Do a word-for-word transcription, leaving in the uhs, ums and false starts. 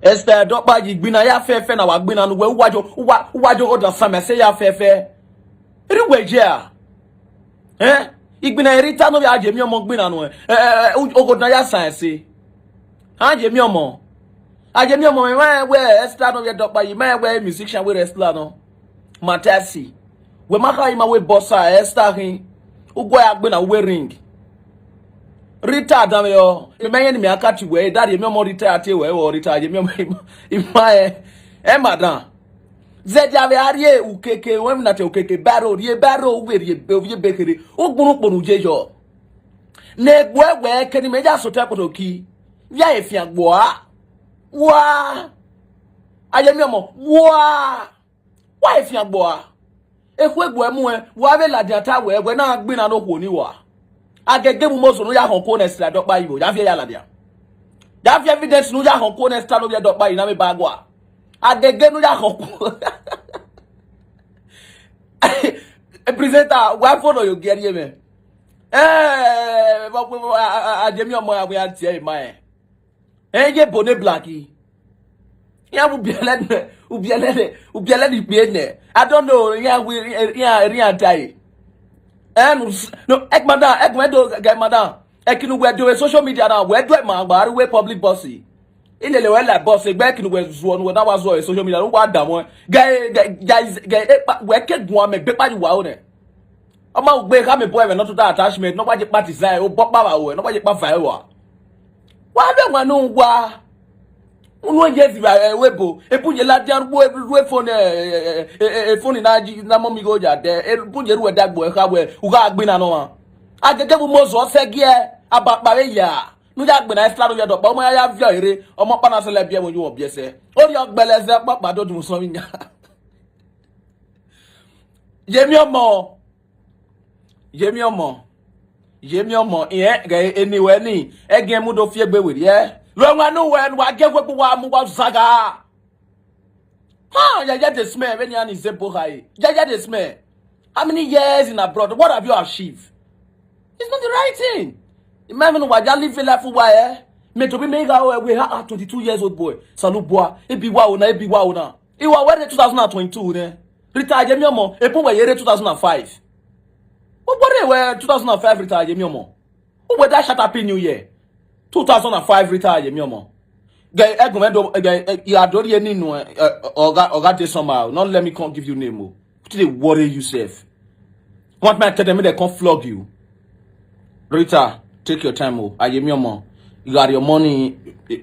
Esther Edokpayi, igbinna ya fẹfẹ na wa gbinna ne uwẹ, uwa jo, uwa, uwa jo odan samẹ se ya fẹfẹ. Erriọ uwẹ ye a? Eh? Igbinna Rita ne ovbi Ayemiọmọ gbinna nuẹn, eh, eh, eh, u-, oghodan ya san ẹse. Ayemiọmọ. Ayemiọmọ, mẹ ma rẹn wẹ Esther ne ovbi Edokpayi, ma rẹn wẹ musician wẹ wrestler nọ. Matasi. Wẹ ma kha ima wẹ boxer, Esther khin. Uguẹ ya gbinna uwẹ ring. Rita danmwehọ, mẹ ma rẹn ne mẹ a ka tie uwẹ, da Ayemiọmọ Rita ya tie wẹ, ọ Rita Ayemiọmọ, ima, ima, eh, madam. Zẹdẹ avbe a rrie ukeke, wẹ na te ukeke, baro, rhie baro, uwẹ rhie be, ovbi ebe kherhe, ugbunu kponu ye yọ. Ne egbuẹ wẹ, keni mẹ ya sotọ ẹkpotọ ki, via efian gbua. Wa. Ayemiọmọ, wa. Wa efian gbua. Ekhue egbuẹ muẹn, wa vbe ladian ta wẹ, wẹ na gbinna ne okhuo ni wa. Agege mu mozo ne u ya họn okuo nẹ Esther Edokpayi vbo, ya viẹ ya ladian. Ya viẹ evidence ne u ya họn okuo nẹ Esther ne ovbi Edokpayi na vbe ba gua. Agege ne u ya họn okuo. Presenter, wa fo nọ yo giẹ rhie mwẹ. Eh, vbọ, vbọ, a, a, a, Ayemiọmọ, a wẹ a tie ẹre ma rẹn. Eh, ye bo ne black. Iran vbe ubiẹlẹ nẹ, ubiẹlẹ nẹ, ubiẹlẹ ni kpie nẹ. I don't know, iran vbe, iran, iran ta e. Eh, no, s-, no, ek madam, ek wẹ do, gẹ madam. Ẹki ne uwẹ do social media na, wẹ do ma gba ru wẹ public boss. Ilele wẹ la boss, egbe ẹki ne uwẹ zuọ, ne uwẹ na wa zuọ social media, ne uwa da mọ. Gẹ, gẹ, gẹ, gẹ, ekpa, wẹ ke guan mẹ, gbe kpa yi wa o nẹ. Ọ ma ugbe kha mẹ bọ ẹmwẹ ne ọ tota attachment, ne ọ wa ye kpa design, obọ kpa vbe aro, ne ọ wa ye kpa va ẹre wa. Wa vbe wan ne uwa. Unu ye viva ẹvbo ebo, ebu ye ladian ru, ru phone, eh, eh, eh, eh, phone na ji, na mọ mi gho ya dẹ, ebu ye ru ẹdẹ agbo ẹkha wẹ, u gha gbinna nọ ọmwa. Agege vbe umozo ọ sẹ giẹ, abakpa vbe ya. Ne u ya gbinna Esther ne ovbi Edokpayi, ọmọ ya ya viọ ere, ọmọ ọkpa na sẹlẹ biẹ vbe oyu ọbiẹsẹ. Orhiọn gbẹlẹ zẹ ọkpọkpa do dun sọn vbe yan. Yemiọmọ. Yemiọmọ. Yemiọmọ. Irẹn ghẹ eni wẹ ni, ẹgiẹn mu do fi egbe werriẹ. Ru ẹwaẹn ne uwẹ ne uwa gie egbe wa mu wa zagha. Ha, yẹyẹ dey smell, vbenian ni zẹ ebo kha re. Yẹyẹ dey smell. How many years in abroad? What have you achieved? It's not the right thing. Imagine wa ya live a life wa, eh? Me to be me ga we ha, ah, twenty-two years old boy. Salubua, ebi wa ona, ebi wa ona. Iwa wẹ rre two thousand and twenty-two nẹ. Rita Ayemiọmọ, ebu wẹ ye rre two thousand and five. What, what wẹ two thousand and five Rita Ayemiọmọ? Who were that shut up in New Year? Two thousand and five Rita Ayemiọmọ. Gẹ, ẹgùn mẹ do, gẹ, ẹ, I adore you, Ninu, eh, eh, Oga, Oga dey somehow. Not let me come give you name, oh. What they worry yourself? Want me to tell them they come flog you? Rita, take your time, oh. Ayemiọmọ, you got your money, eh,